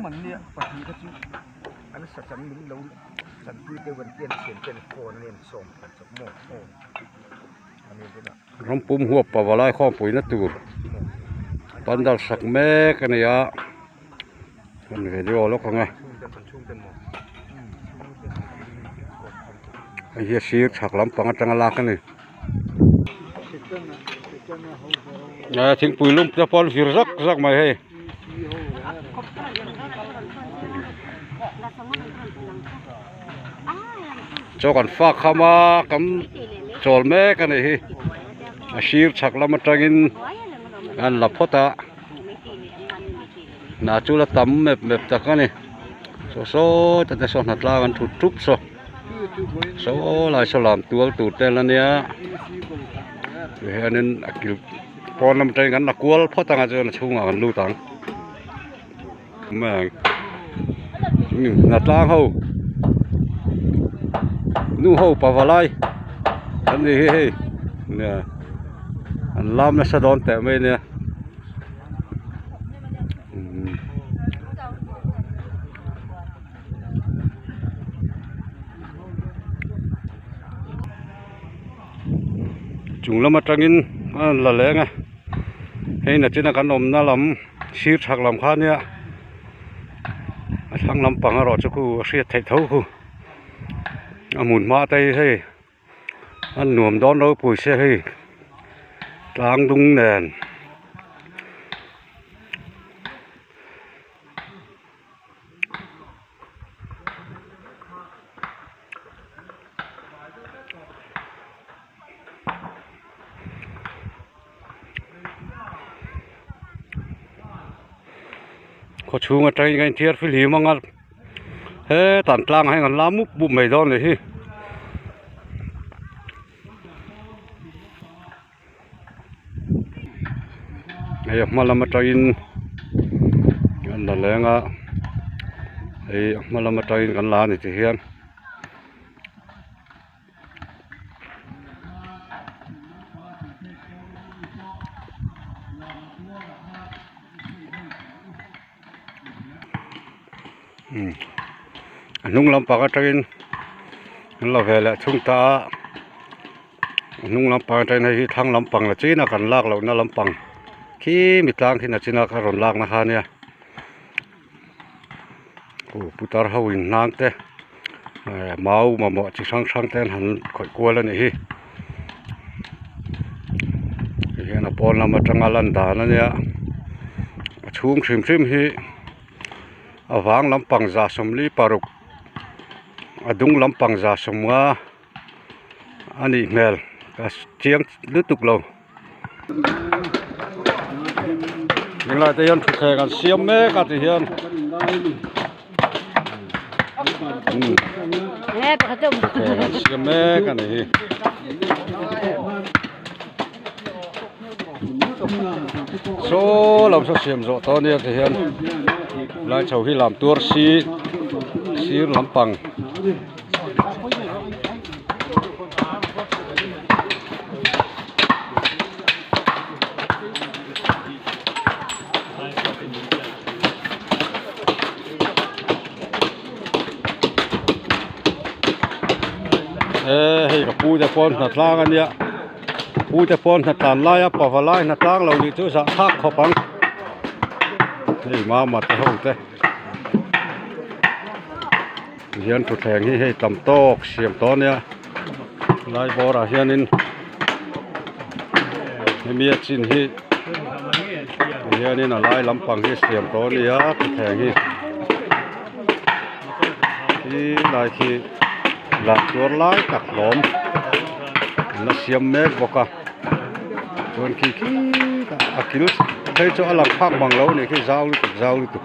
Pathum an nia pahnih kha chu an sa chang min lo chanpui deuh an tia an thian ten phone an en sawm thei chawp maw aw ani tunah. Rampum huap pavalai khawmpuina tur pandal sak mek a ni a kan video lawk ang e hei hi a sir chhak lampang atanga lak a ni. Thingpui lum te pawh an vir zak zak mai hei. Chaw kan fak kham a kan chawl mek a nih hi a sir chhak lam atangin an la phawt a hna chu la tam mep mep tak a ni saw saw te saw hna tlang an thut thup saw saw lai saw lam tual tur te an la nia tihianin a kil pawn lam atangin kan la kual phawt anga chuan a chhungah kan lut ang hna tlang ho nu ho pavalai an ni hi hei nia an lam nasa dawn teh mai ania. Chung lam atangin a rawn la leng a hei nachina kan awmna lam sir chhak lam kha ania a thlang lampang erawh chu khu a hriat theih tho khu a hmun hma te hi hei a nuam dawn ropui sia hei tlang dung nen. Khaw chhung atangin ka inthiar fihlim ang a hetah an tlangah hian an la mup mup mai dawn a nih hi. Hei a hma lam atangin an la leng a hei a hma lam atangin kan la a ni ti hian. A hnung lampang atangin an la ve leh thung ta a a hnung lampang atangin hei hi thlang lampang la chin a kan lak lohna lampang khi mi tlang khi nachina kha rawn lakna kha ania aw putar ho in hnang te eh mau mamawh chi hrang hrang te an han khawih kual a nih hi tihian a pawn lam atanga lan dan ania a chhung hrim hrim hi a vang lampang za sawmli paruk a dung lampang za sawmnga a nih hmel ka chiang lutuk lo. Tunlai te hian thutthleng an siam mek a ti hian thutthleng an siam mek a ni hi. Saw lam saw siam zawh tawh ania ti hian lai chho hi lam tuar si sir lampang. Eee hei ka pu te pawn hna tlang a nia pu te pawn hna tlan lai a pava lai hna tlang lo nih chu zahthlak khawp ang hei mama te ho te. Hian thutthleng hi hei tam tawk siam tawh ania lai bawrah hianin hemi a chin hi tihianin a lai lampang hi siam tawh ania thutthleng hi khi lai khi lah tuar lai tak hlawm an la siam mek bawk a chuan khi khitah a kil phei chu a lang phak mang lo a nih khi zau lutuk zau lutuk.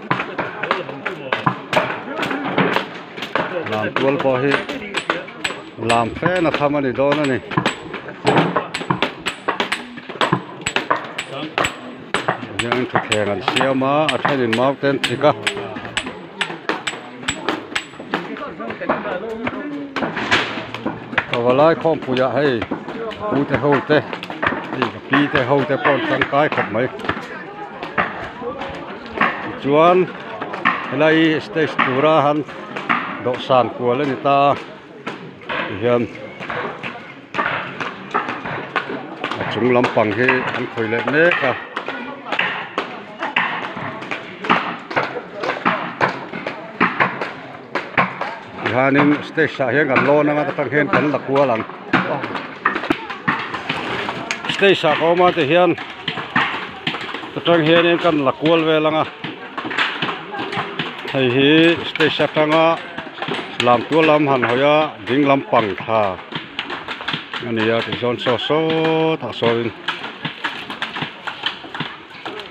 Lam tual pawh hi lam fe na tham a ni dawn a ni. Hian thuthleng an siam a a thenin mau te an chik a. Pavalai khawmpuiah hei pu te ho te hei ka pi te ho te pawh an tangkai khawp mai. Tichuan. Helai stage tura han dawhsan kual a ni ta a tihian a chung lampang hi an khawih leh mek a. Tihianin stage ah hian kan lawn anga atang hian kan la kual ang stage ah ka awm a tihian atang hianin kan la kual vel anga hei hi stage atanga lam tual lam han hawi a ding lampang thla a ni a tichuan saw sawtah sawin.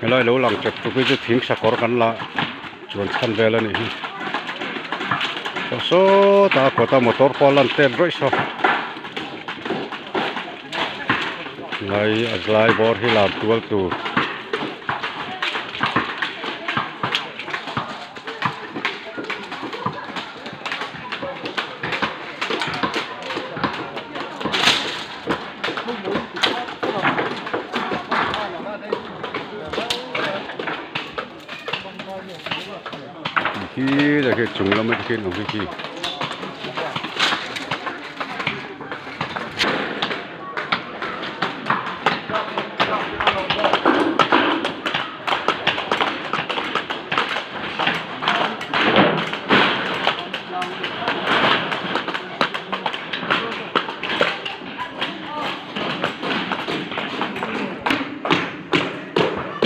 Helai lo lang chep tuk hi chu thing sakawr kan la chuan chhan vel a nih hi saw sawtah a kawta motor pawh a lan tet rawih saw lai a zai bawr hi lam tual tur. Khi là khi chung lama khi awm khi.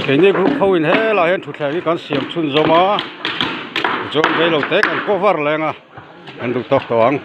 Keini group ho in helai hian thutthleng hi kan siam chhun zawm a tichuan reilo te kan cover leng a kan duh tawk tawh ang.